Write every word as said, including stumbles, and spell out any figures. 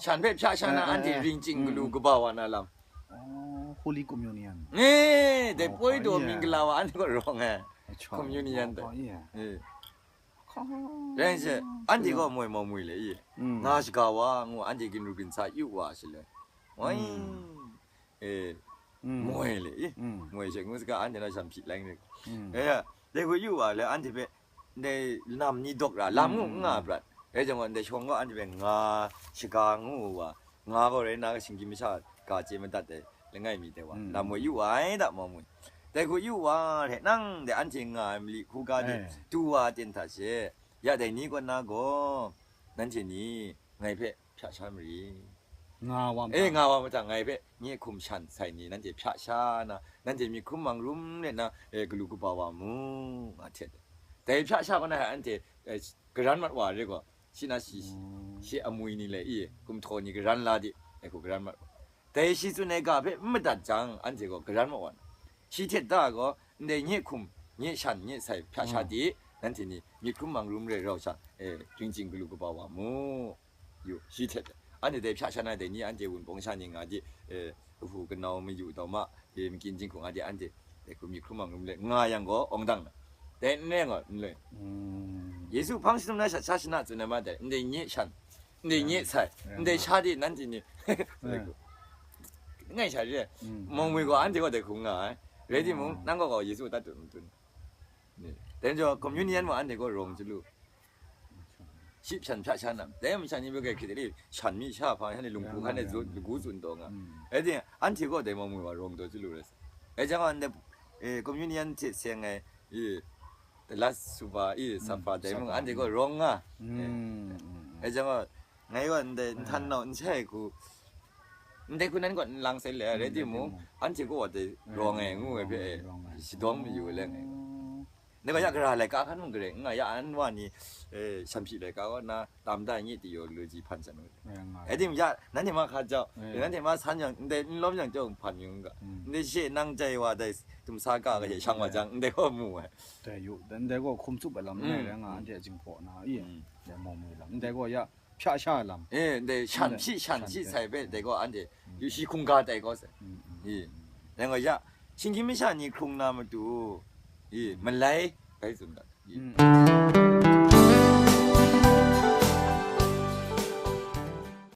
Shan hpe hpya sha na, eh, anhte eh, eh. Ring chying, mm, galu kaba wa na lam. Oh, Holy Communion. Eh, dai, oh, poi daw, iya, ming gala wa anhte kaw rawng ai. Acha, communion, oh, dai. Iya. Eh. Ka-, rai she, anhte kaw moi mau moi le, i. Mm. Nga shaga wa ngu, anhte ginru ginsa yu wa shi le. Wai. Mm. Eh, mm, moi le, i. Mm. Moi she ngu saga, anhte na sham hpyi lang ni. Mm. Eh, dai hku yu wa le, anhte hpe, dai lam ni dawk ra, lam ngu, mm, nga prat. Dai jang gaw, ndai shawng gaw anhte hpe nga shaga ngu wa, nga gaw rai nna, shinggyim masha ga chye madat ai langai mi dai wa, mm, lam woi yu wa ai da, mau moi. Dai hku yu wa hte, nang dai anhte nga ai mali hkuga de, eh, tu wa ten hta she, ya dai ni kaw na gaw, nanhte ni ngai hpe hpya sha mari. Nga wa, eh, mahtang, nga wa mahtang ngai hpe nye hkum shan sai ni nanhte hpya sha na, nanhte myit hkrum mang rum let na, eh, galu kaba wa mu, nga htet. Dai hpya sha kaw na, anhte, eh, garan mat wa re gaw, shi na shi, mm, shi amwi ni le, i, gumhtaw ni garan la di, ai hku garan mat wa. Dai shi tsun ai ga hpe n madat jang, anhte gaw garan mat wa na. Shi htet da gaw, ndai nye hkum, nye shan, nye sai hpya sha, mm, di, nanhte ni myit hkrum mang rum re rau sha, eh, ring chying galu kaba wa mu. Yu, shi htet. Anhte dai hpya sha na dai ni, anhte wunpawng sha ni nga di, eh, kahpu kanau mayu tau ma, eh, makyin jinghku nga di, anhte dai hku myit hkrum mang rum let nga yang gaw, awng dang na. Dai n rai gaw, n rai. Mm. Yesu hpang shanum na shat sha shana tsun ai ma dai, ndai nye shan, ndai nye, ya, sai, ya, ndai sha di nanhte ni. Ya. Ngai sha re. Mm. Mawng moi gaw, anhte gaw dai hku nga ai. Rai timung, mm, nang gaw gaw Yesu a tat tut n tun. Ni. Dai majaw, communion mung anhte gaw rawng chyalu. Shi hpyan hpya sha na. Dai masha ni hpe grai hkrit ai, shan mi sha hpa, shanhte lungpu hkan e, ya, zun, ya, lagu tsun taw nga. Mm. Rai timung, anhte gaw dai mawng moi wa rawng taw chyalu rai sa. Rai jang gaw, ndai, eh, communion hte seng ai, i, the Last Supper, i, mm, supper, dai mung, supper, anhte gaw rawng nga. Mm, eh, mm, mm. Rai jang gaw, ngai gaw ndai nhtan nau n shai hku, ndai hku nan gaw n lang sai le, mm, rai timung, anhte gaw wa dai, mm, rawng ai ngu ai hpe, eh, rawng ai, shadawng mayu ai le ngai gaw. Oh. Ndai gaw ya gara laika hkan mung gare n nga, ya an wa ni, eh, shamhpyi laika kaw na tam da nye theology hpan sha nu. Eh, nga. Rai timung ya, nanhte ma hka jau, eh, nanhte ma san yang, ndai n lawm yang jau hpan yu n ga. Mm. Ndai she nang jai wa dai tum sa ka ga she shang wa jang, ndai gaw mu ai. Dai yu, ndai gaw hkum tsup ai lam, mm, rai nga, mm, anhte a jinghpaw na, i, mm, dai mawng moi lam. Ndai gaw ya, hpya sha lam. Eh, ndai shan, ndai hpyi shan, shan hpyi sai hpe, dai gaw anhte, mm, yu shi hkungga tai gaw sai. Mm, mm, i, mm. Dai gaw ya, shinggyim masha ni hkrung na matu, i, malai, bai tsun dat. I. Mm.